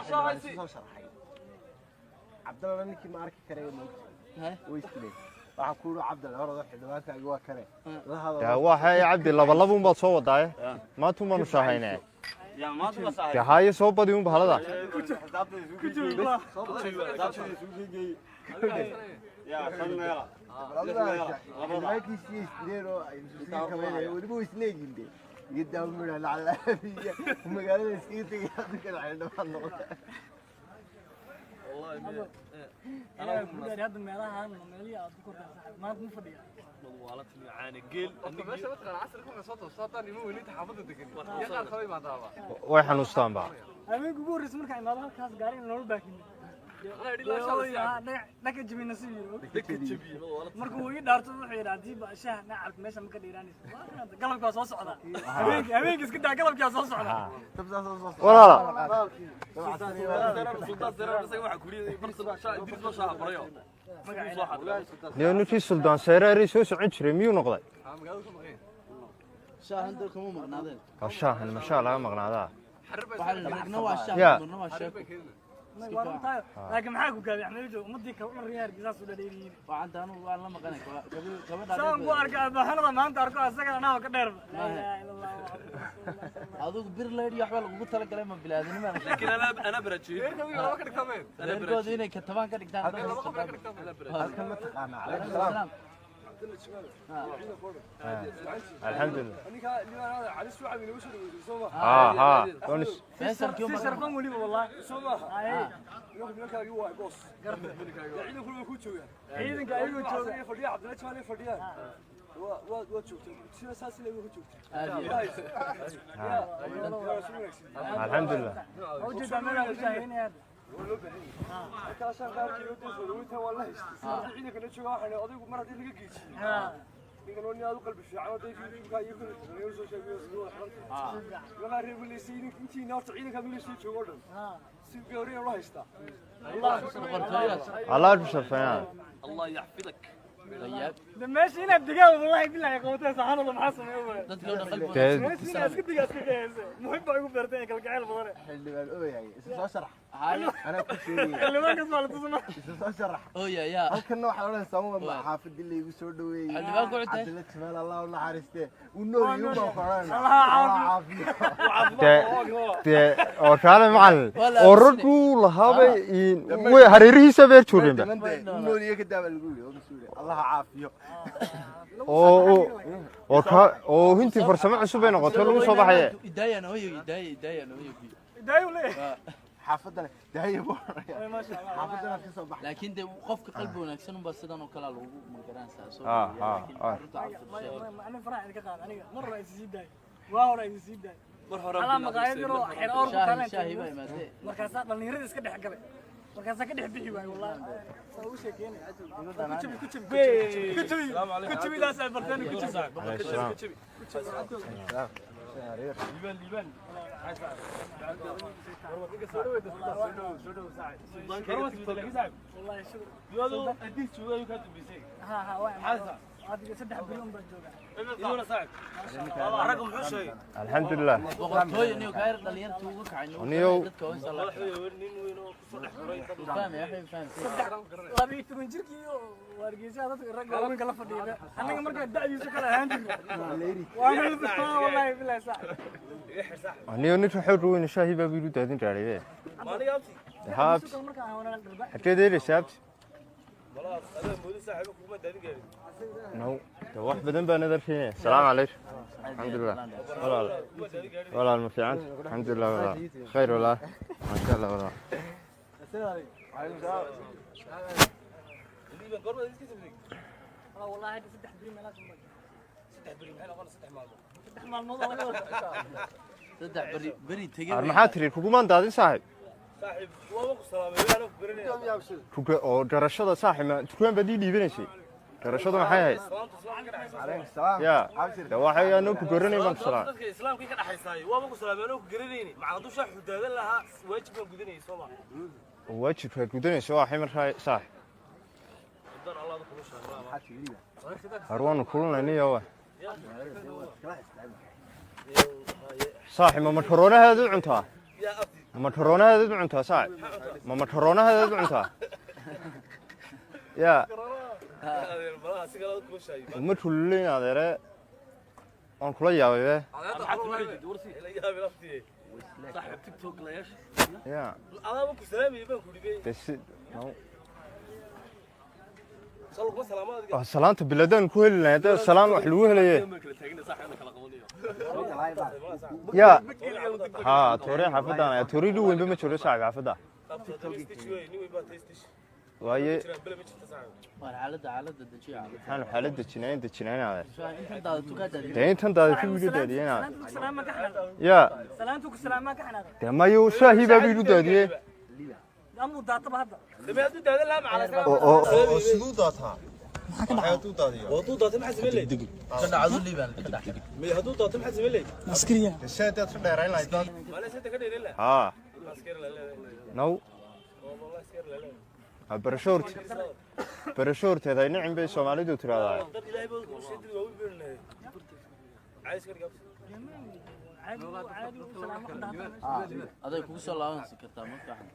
Xildhibaan isu soo sharaxay. Cabdalla ninkii ma arki karaya moogta. Way isdileen. Waxaa ku yidhi Cabdalla, horada xildhibaankaagi waa kane la hadal. Dee waxay Cabdi laba laba unbaad soo wadaaye, maanta un baanu shaahayne. Dee haaye, soo badi un bahalada. Xildhibaankiisii isdileen oo ay isu sii kabaynayeen weliba, way isleegiin. De iga daawo midha lacalaabiya magaalada iskaga tegay, hadda xildhibaan noqota. Hadda meelahan meelihii aad ku kordhaan, saaxiib, maanta ma fadhiya. Meesha mataqaan casirka marka soo toosto, nima weyninta xaafadda degan iyo qaar kale imaadaaba. Way xanuustaanba. Habeenka ugu horreysa markaan imaado halkaas, gaari in nolol baakinay dhaka jabina si yiri. Markuu uu ii dhaarto, wuxuu yidhi, haddii ba shaah nacabka meesha ma ka dheeraanayso, galabkaa soo socda. Habeenkii, habeenkii iska daa, galabkaa soo socda. Walaala. Sultaan Seeraar isaga waxaa kuriyay Idris baa shaaha barayo. Niyo, ninkii Suldaan Seeraarey soo socon jiray miyuu noqday? Magaalada ka maqan. Shaahan dad kama maqnaadeen. Waa shaahan, ma shaah laga maqnaadaa? Waxaa la marna waa shaah, Ya. marna waa sheeko. Waa runtahay, laakiin maxaa ku gaabay Axmed Joog? Ummadii kale dhan reer Hargeysa u dhadheeriyiin. Waxaan taanu waan la maqanay gabadha. Saan ku arka abahanada maanta, arko asaga anaa ka dheerba. Laa ilaaha illa Allah Muhammad. Adigu bir leyd iyo waxbaa lagugu talagalay, ma bilaadinima? Laakiin anaa barajiye. Laba ka dhigtameen. Reerkooda inay katabaan ka dhigtaan. Laba qof ka dhigtameen. Halkan ma taqaanaa? Calaykum salaam. Alxamdulilah, ha ha donis. Feesarkii Si sharfan weliba, wallahi. Ciidanka ayagoo jooga. Alxamdulilah. Waa ujeedaa meelaha ku shaaheynaya hadda. Allah ku sharfayaan. Allah yaxfidak. De meesha inaad degaan, wallahi billahi, qabatay saxanada maxaa sameeyo waay. Dadkii oo dhan qalbi. Dee. Meesha inaad iska digaa iska gahaysa muhim baa igu beertay kalgacayl badan. Xildhibaan ooyahay, isu soo sharax. Haye. Anaa ku sheegaya. Xildhibaankaas baa la tusma. Isu soo sharax. Ooya yaa. Halkanna waxaa odhanaysaa waa xaafadii laygu soo dhaweeyey. Xildhibaan ku cutay. Cabdilla Jamaal, Allah u naxariistee, uu nool yahay baan ku odhanayna. Allah Allah caafiyo. Dee dee oo kaale macallin Waa la oo aaminsanay. Ragguu lahaabay way hareerihiisa beer joogeenba. Damande uu nool yahay ka daaba lagu yidhi oo mas-uul Allah caafiyo. Oo ka oo hintii farsamo cusub ay noqotay lagu soo baxaye. Idaayaan ooyo, idaaya, idaayaan ooyo. Daayo leeyahay. Xaafadana daaya buu odhanaya. Maasha Allah. Xaafadana ka soo baxay. Laakiin dee qofka qalbi wanaagsan unbaa sidan oo kalea lagu magaranaysaa soo Ah, dhaweeya. ah, Laakiin ah. carruurta carruurta Ani farax idinka qaad, aniga mar hore idin sii daay, waa hore idin sii daay. Mar hore. Alaa maqaayad yaroo xer oor ku shaahi taala. Shaahi baa imaatee. Markaasaa dhallinyarada iska dhex galay, markaasaa ka dhex bixi waayey, wallahi saa ugu sheekeynaya. Ku jabi, ku jabi, ku jabi, ku jabi, daas ay barteen, ku jabi. Alayhi salaam. Wallahi shukur. Ha ha, waa imaatay adiga, 3 beri un baan joogaa. Ragga muxuu sheegay? Alxamdulilah. Boqortooyo niyo kaayar dhalinyarta uga kacay. Niyow. Dadka hoosta la fahmay, waxay fahamtay. 12 jirkii oo waargeysaha dadka ragga waaweynka la fadhiya, annaga markaa da'diisu kale ahaan jirno waa, wallahi billahi sax. Niyo, ninka xoog weyn shaahi baa biilu daadin gaadhay. Haabti. Da'diisu kale markaa ahaan wanaan dhirba. Xageed eelaysa, abti? No de, wax badan baan adarkeynaya. Asalaamu calaykum. Alxamdulilah walaal, walaal, ma fiicanta? Alxamdulilah walaal, khayr walaal, maasha Allah walaal. Wallahi hadda 3 beri meelahaas un baan joogaa. 3 maalmood oo laga wada. 3 beri beri tegey. Ar maxaa tiri? Kugumaan daadin, saaxib. Kuga oo garashada, saaxib, ma dukaan baad ii dhiibanaysay? Garashadu maxay ahayd? Calaykum salaam. Ya. Abshir. De waxay anoo ku garanayn baan ku salaam. Dadka islaamka ka dhaxaysaayo waaba ku salaamay anoo ku garanayni macna hadduu shaah xudaadan lahaa, waajib baan gudanayay, soo ma? Waajibkaad gudanayso waxay markaa, saaxib? Haddaan Allah kula sheego. Maxaa tiri? Har waanu kulanaynaya wa. Kala xisaab. Saaxib, ma makaroonahaad u cuntaa? Yaa abti. Ma makaroonahaadaad u cuntaa saaxib? Ma makaroonahaadaad u cuntaa? Ya uma kululayn adeere, waan kula yaabay be. Saaxiib TikTok la yeesha. Ya Adaaba ku salaamay baan ku dhibay. De si no. Sal kuma salaamo adiga. Waa salaanta biladaan ku heli lahayd, hadda salaan wax lagu helaye. Ma kala taagna saaxiib, kala qabanayo. Ya ha toore xaafadaan ayaa toore dhow weynba ma jiro saaxib xaafadda waaye. Waa xaaladda dejiya. Maxaanu xaalad dejinayn dejinayn adeer? Intan daadato kaa daadiyo. Dee intan daadatu ilu daadiyeen adeer. Salaantu ku salaamaa ka xanaaqay. Ya Salaantu ku salaamaa ka xanaaqay. Dee mayu shaahii baa ilu daadiyey. Amuu daataba hadda. Oo siduu daataa? Waduu daatay, maxaa sameyn leyd? Ka dhacdo liibaan ka dhac. May hadduu daatay, maxaa sameyn leyd? Askariya. Saadaad ka dheerayn lahayd. Maalin senta ka dheerin lahaa. Haa. Askar la leedahay. Now. Wallahi askar la leedahay. Ha, barasho horte, barasho horteed ay nicin bay Soomaalidu tiraahdaa. Dad Ilaahay baa ku sheegay, waa u beernay. Cays ka dhigab. Caadi caadi u salaamo ka daata. Aday kugu soo laabansi kartaa, ma fiican.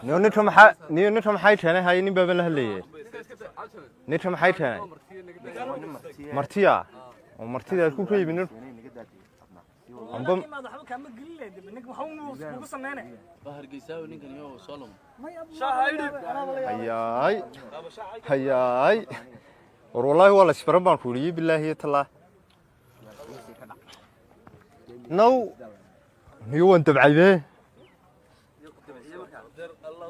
Niyo ninka maxaa, niyo ninka maxay keenay? Hay, nin baaban la hadlayay. Ninka maxay keenay? Martiya oo martida ku ka yimid nin amba. Imaad waxba kaama gelin leed ninka, waxa uu kugu sameynay. Waa Hargeysaawi ninkan iyo Solomon. Hayaay hayaay, war wallaahi waa la isbaran baan ku yidhi, bilaahi iyo talaa. Now niyo waan dabcaybe.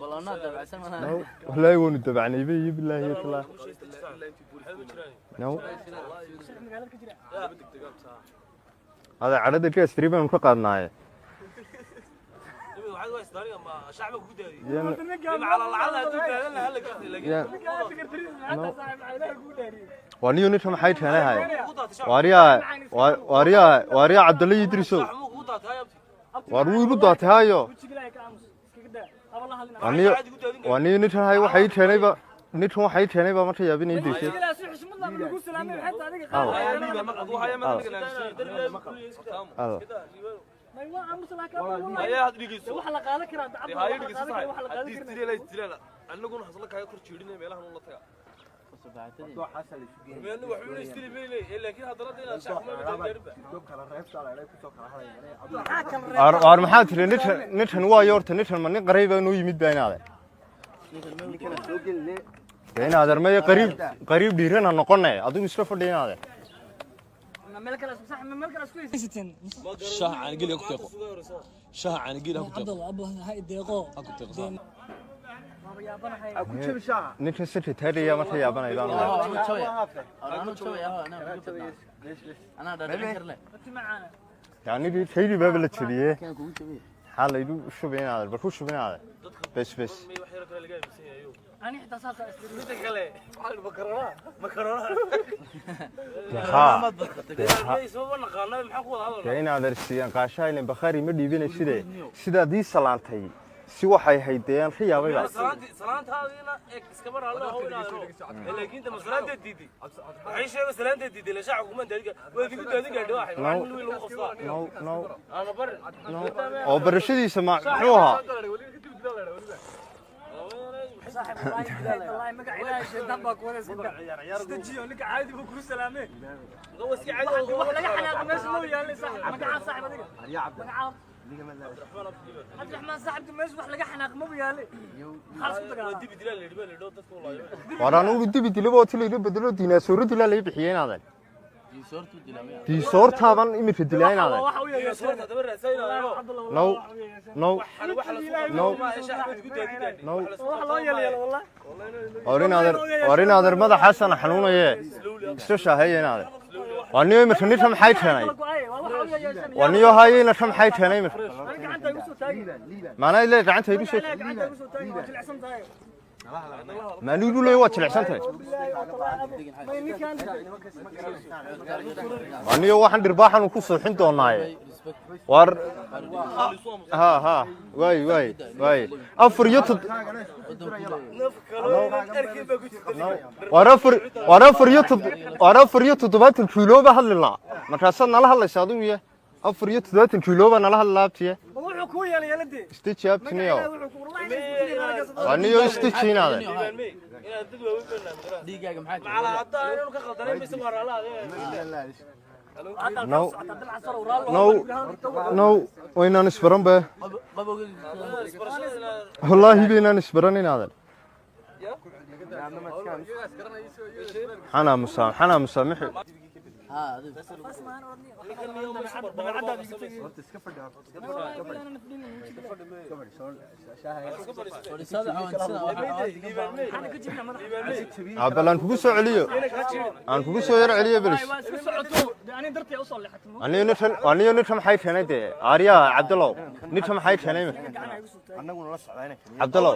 Bal anaa dabacsan mana. Now wallaahi waanu dabacnaybe iyo bilaahi iyo talaa. Now Magaalada ka jira. Hada cadhada gaastri baanu ka qaadnaaye. Waxaad waa isdaariga ma shacba ku daadiyay. Ninka Ala lacala hadduu daadan lahaa la gartay, laakiin Waa niyo ninka maxay keenay? Hay. ku daatay shacba. Waariyaa waariyaa waariyaa, Cabdalle Idrisow. Shacbu ku daatay abti. Waar wuu igu daatay hayo. Waa niyo, waa niyo ninkan hay waxay keenayba, ninkan waxay keenayba marka yaabin Idrisay. Alla. Ayaa had dhigayso. Haye dhigayso saaxiib. Haddii isdilayla isdilayla. Annaguna hasla kaaga kor jeedinay meelahan ula taga. Meelna waxba ina isdili maynay, laakiin haddana inaad shacbu ma gaarinba. Waar maxaa tiri ninkan? Ninkan waa yoorta ninkan, ma nin qariib noo yimid baa inaade? Dee inaadeer maya, qariib qariib dhiiran ha noqonay, adigu isla fadhiya inaadeer. Shaah caanigeel ha ku deeqo, shaah caanigeel ha ku deeqo, ha ku deeqo saa. Ninkan secretariya marka yaabanay baan leeyahay. Anuu jabaya. Anuu jabaya, anaa ugu badnaa. Anaa dhaadhicin karle. Anigii kaydii baaba la jebiyey. Kan kugu jabaya. Maxaa laygu shubay inaadeer? Bal ku shubin inaadeer, bes bes. May wax yar kale laga aaminsan yahay. Ani xitaa saas Midda kale, makarona. Makarona. Haa. May isma naqaana, maxaan ku wada hadalnaa? Dee inaadeer siiyaan qaashaha ilen bakhaari ma dhiibinay side sidaad ii salaantay si waxay hayd dee aan ka yaabayba. Salaantaadiina eeg iskama raallo ahow inaad ero. Laakiin tama salaanteed diiday. Waxay sheegay salaanteed diiday, la shacabku kuma daadin waa idigu daadin gaadhay waxay. No. Waxaan wiil lagu qabsaa. No no. Ana barin. No, oo barashadiisa ma muxuu ahaa? Saaxib, wallahi wallahi magac Ilaahay shaydaan baa ku wada iska daa. Isdejiyo, ninka caadi buu kuu salaamay. Waa iska caadi. Wax laga xanaaqo meesha ma yaalin saaxib. Magacaa saaxib adiga. Magacaa Cabdiraxmaan saaxibka meesha wax laga xanaaqo ma yaalin. Maxaa isku Waa dagaalaa? dibi dilaa la yidhi, baa la yidhi, dadka walaayo. Waar anugu dibi dilaba oo tilayga bedelo diinaasooro dilaa laga bixiyey inaadeer. Diisoortu dilamaya. Diisoortaaban iminka dilaa inaadeer. Waxa u yeeshay. Soorta daba raadsan inaad ero. No no. Waxaan wax la soo No. ma shacabka idigu daadin gaadhay. No. Wax loo yeelo wallahi. Waar inaadeer, waar inaadeer madaxaasana xanuunaye, isla shaaheeya inaadeer. Waa niyo iminka ninka maxay keenay? Waa niyo haye inaka maxay keenay iminka? Gacanta igu soo taagi. Maanaa ile gacanta igu soo Gacanta igu soo taagi, waa jilicsan tahay. Maanigu leey waa jilicsan tahay. Waa niyo waxaan dhirbaaxan ku suuxin doonaaye. Waar ha ha, waay waay waay, afar iyo tod waar afar, waar afar iyo tod, waar 74 kiilo baa hadli lahaa. Markaasaad nala hadlaysa adigu ye 74 kiilo baa nala hadli laabtiye. Wuxuu Wuxuu kuu yeelay yeeladee. Istaji abtiniyo. Wuxuu ku wallahi inay Waa niyo istaji inaade. Inaad dad waaweyn baan nahay. Dhiigaaga maxaa jira? Macala hadda inuu ka qaldanay mise waa raallah. No. No. No, waynaan isbaran be. Qabowga. Wallaahi baynaan isbaran inaadan. Maxaan aamusaa? Maxaan aamusaa? Mixi. Haa, adigu. Fadhiisada cawaantisada waxaa cawaanti ka baahan. Ah, bal aan kugu soo celiyo. Aan kugu soo yar celiyo belis. Waa isku socoto ani dartii u soo leexatay. Aniyo ninkan maxay keenay dee? Aaryaha Cabdallow. Ninkan maxay keenay? Annaguna la socdaa inay Cabdallow.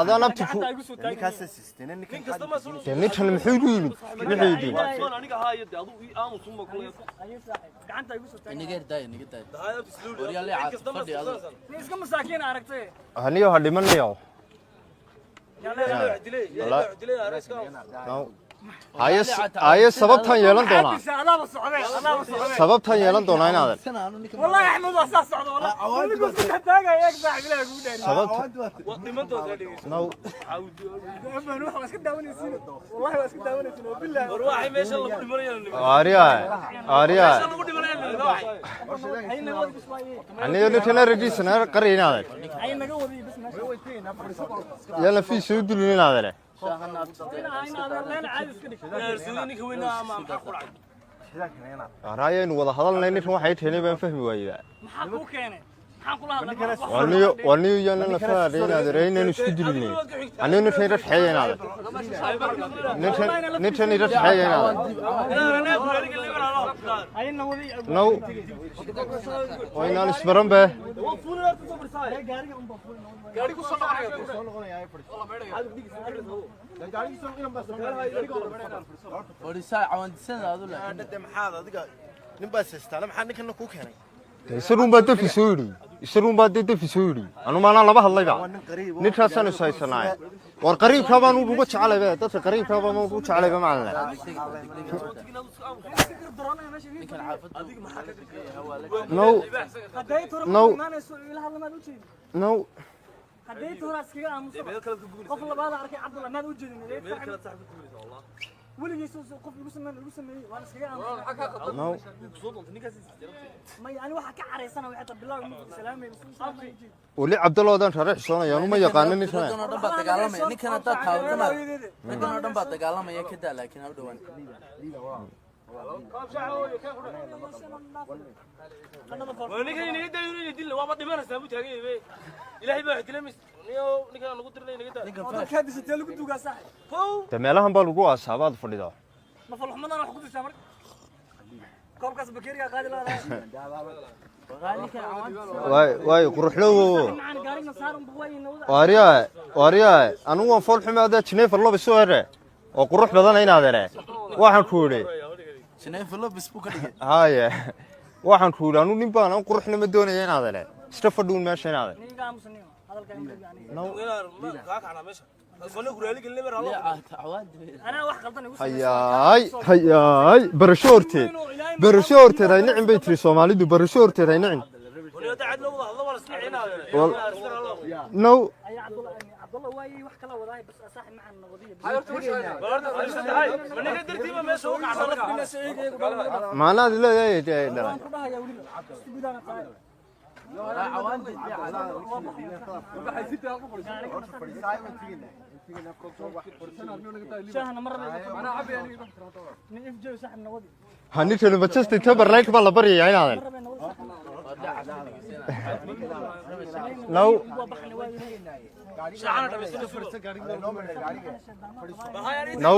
Adaan abti ku. Gacanta igu soo taagay. Ninkaas siisteen ninkan. Nin kasta ma soo Dee ninkan muxuu igu yimid? Muxuu yidhi? Aniga haaya de adu ii aamusun ba kulay. Ayay saaxiib gacanta igu soo taagay. Inaga erdaaya, inaga daaya. Waryaal caad fadhi adigu. Nin iska masaakiin aragtay. Aniyo ha dhimanayo. Dilay dilay ariska. No. Haye, sababtan yeelan doonaa. Caabisa adaaba socday, adaaba socday. Sababtan yeelan doonaa inaadan. Sana anu ninka. Wallahi Axmed waa saa socda wallahi. Weligu isku taagaya eeg saaxiib ilaahay kugu dhaariyo. Sababta. Waa dhimantood dhigayso. No. Amaan waxa waa iska daawanaysiin. Wallahi waa iska daawanaysiin oo billahi. War waxay meesha lagu dhimanayaa niman. Aaryaha. Aaryaha. Lagu dhimanayaa niman. Ay naga wadi bas waaye. Aniyo ninkan aragiisana qari inaadan. Ay naga wadi bas meesha. Yalla fi soo dilin inaadan. Shaahan abtide. Ay naga leen caadi iska dhig. Suudo ninka weynaa ama maxaa ku dhacay? Raayaynu wada hadalnay, ninkan waxay keenay baan fahmi waayay. Maxaa kuu keenay? Maxaan kula hadlaa? Waa niyo yana la faadhay inaadan inaynu isku dilinay. Aniyo ninkan ira xeeya inaadan. Ninkan ira xeeya inaadan. Ay na wadi. No. Waa inaan isbaran be. Gaariga unba fuulin. Fadhiisada cawaantisada adu laakiin. Maxaad adiga nin baa siistaan, maxaa ninkana kuu keenay? Isagun baa dafi soo yidhi. Isagun baa dee dafi soo yidhi. Anu maanaa laba hadlayba. Waa nin qariib. Ninkaasaan is haysanaay. War qariibkaa baan ugu jeclayba. Dadka qariibkaa baan ugu jeclayba macallin. Ninkan xaafadda. No. Hadday toro No. imaanayso ila hadlamaad u jeedin. No. Hadday toro iskaga aamuso. Qof labaad arkay Cabdullah maad u jeedin. Weligiis qof igu sameeyay igu sameeyay waan iskaga aamusay. No. Ma yani waxa ka careysana waxay tahay bilaaw mid salaamay salaamay. Weli Cabdallah odaan rare xishoonaya anu ma yaqaanin ninkan. Raggan oo dhan baa dagaalamaya. Ninkan haddaad taabatana. Raggan oo dhan baa dagaalamaya ka daa laakiin ha u dhawaan. Waa ninkan inaga daayo inay dilna waaba dhimanaysaa buu taagan yahay. Ilaahay baa wax dilay mis. Niyo ninkan nagu dirnay inaga daa. Ninkan Oo faash. dadka disatay lagu duugaa saaxiib. Dee meelahan baa lagu aasaa baad fadhidaa. Ma falxumadan wax ku dishaa marka. Koobkaas bakeeriga qaadi lahaa. Waa ninkan cawaantisada. Waay waay quruxlow. Macaan gaariga saaran buu weyn wada. Waaryaa waaryaa anigu waan fool xume adaa Jennifer Lopez soo here oo qurux badan inaad here. Waxaan ku yidhi Jennifer Lopez buu ka dhigay. Haye, waxaan ku yidhi anu nin baan aan quruxna ma doonaya inaad hele iska fadhuun meesha inaad hele. Niga aamusaniyo hadalka inuu yani. No. Inaar ma kaa kacnaa meesha. Qolni guraali gelin mar Lee Allah. caad cawaanti. Anaa wax qaldan igu Hayaay hayaay, barasho horteed, barasho horteed hay nicin bay tiri Soomaalidu, barasho horteed hay nicin. Wali dacad loo wada hadlo wala isnicina. No. Ay Cabdullah Cabdullah waay wax kala wadaay bas saaxiib macaan wadiyo. Ma ninka dirtiiba meesha u kacsan. Maanaad leedahay dhalay. Waan ku dhahayaa weliba. Isku gudaana tahay. Waa cawaanti. Shaahna mar rabay. Nin FJ saaxiib nawadi. Ha, ninkan Manchester Timberlake baa la baryayaa inaadan. Mar rabay nawadi saaxiib. No. Waa baxna waa yahay. Shacana dhamaystir sugo. No.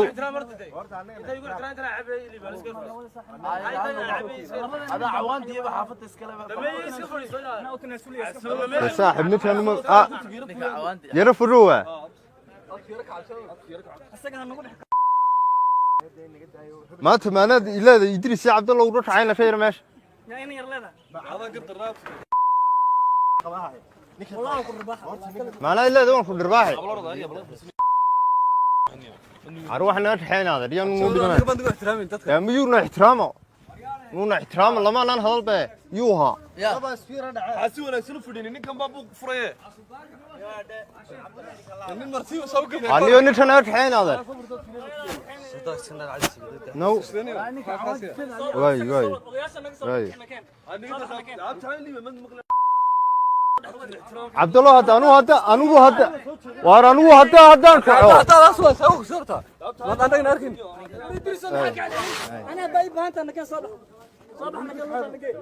Adaa cawaantiiba xaafadda iskale. Anaa u tanaasuliya iska. Dee saaxiib ninkan ma ah Ninka cawaanti. yara fadhuwa. Isaga ha nagu dhex Maanta maanaad ilaada Idris iyo Cabdallah uga kacayna ka yar meesha. yaa ina yar leedahay. Wallahi ku rubaaxa. Maanaad ilaada waan ku dhirbaaxay. Ar waxaan naga kaxeynaadan iyaan ugu dhimanay. Yaa miyuuna ixtiraamo? Nuuna ixtiraama lamaanaan hadal be yuuha. Ya. Waxaa si wanaagsan u fadhini, ninkan baa buuq furaye, nin martiba soo gafay. Aniyo ninkan aad kaxeynaadan. No. Waay waay. Odayaasha naga soo Waay. bixina keen. Cabdallo, hadda anugu hadda anugu hadda waar anugu hadda haddaan kaco. Idriso, maxaa ka celcelin? Anaa baa ii baahan tahay, nakeen, soo bax. Soo bax, nakeen, luuqa nakeen.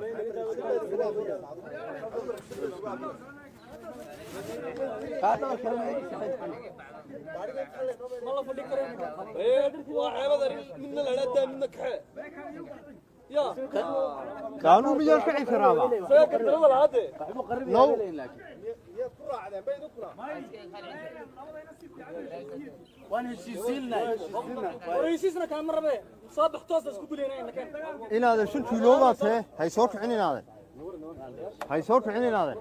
Ma la fadhi karo iminka. Waa ceebada midna la daa, midna kaxee ya. Anugu miyaan kici karaaba? Sagaa dalada lahaade. No. Waan heshiisiinay. Wareysiisna kaama rabe. Soo bax, toos isku dilayna, nakeen. Inaadan shan tuuloodaa tee hay soo kicin inaadan. Hay soo kicin inaadan.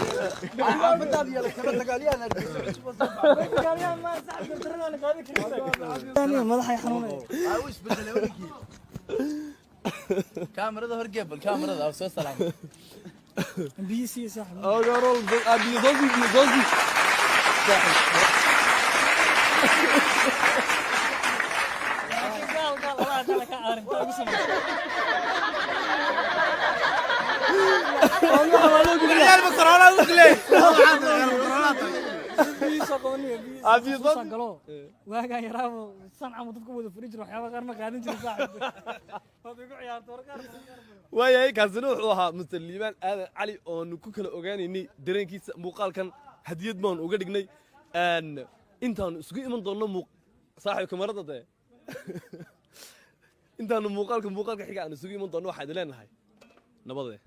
Xaafadaada iyo kala dagaalyahan Madaxay xanuunaya. u isbedelay weligii. Kaamirada horgee, bal kaamirada soo salaam. Biyo sii, saaxib. Biyo soo sii, biyo soo sii. Gaal gaal Allah taala ka aarinta ugu sameeyay. Ciyaalba corona u dilay. Biyo soo qabaniyo, biyo soo galo. Waagaa yaraabo sanca mu dadku wada furi jiro, waxyaaba qaar ma qaadan jirin, saaxib. Waad igu ciyaarto war qaar. Waayahay, kaasina wuxuu ahaa Mr Liibaan Aadan Cali oonu ku kala ogaanaynay dareenkiisa. Muuqaalkan hadiyad baanu uga dhignay. Intaanu isugu iman doonno muuq saaxiib kamarada dee, intaanu muuqaalka xiga aan isugu iman doonno, waxaa idin leenahay nabadee.